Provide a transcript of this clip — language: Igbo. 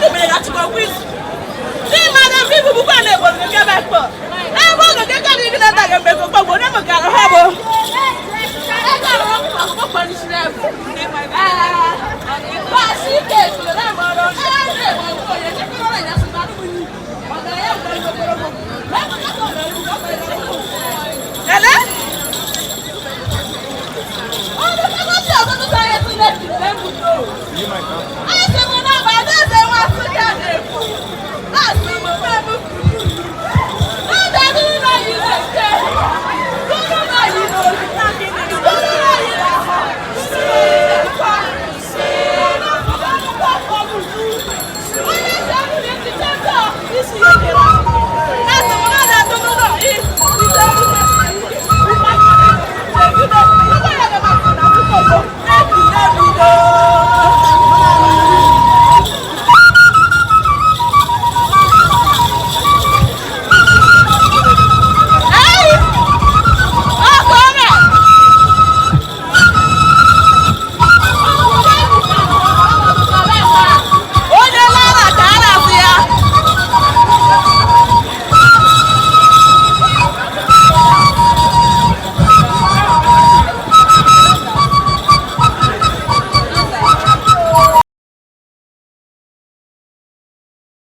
Ọ mere achịkọ ọgwụ izu. Ndị mmadụ ebe ibu bụkwa na ebo nke ebe ekpo. Ebe ọ ga-eke ka ndị na-ata ga-eme ka ọgbọ na maka ha bụ. Ego ọrụ akwụkwọ kpanisiri ebu. Baasi ike esoro na ebe ọrụ ebe ebe ọrụ onye chekwa ya sị na adịghị iyi. Ọ gara ya gwara ogologo. Ele?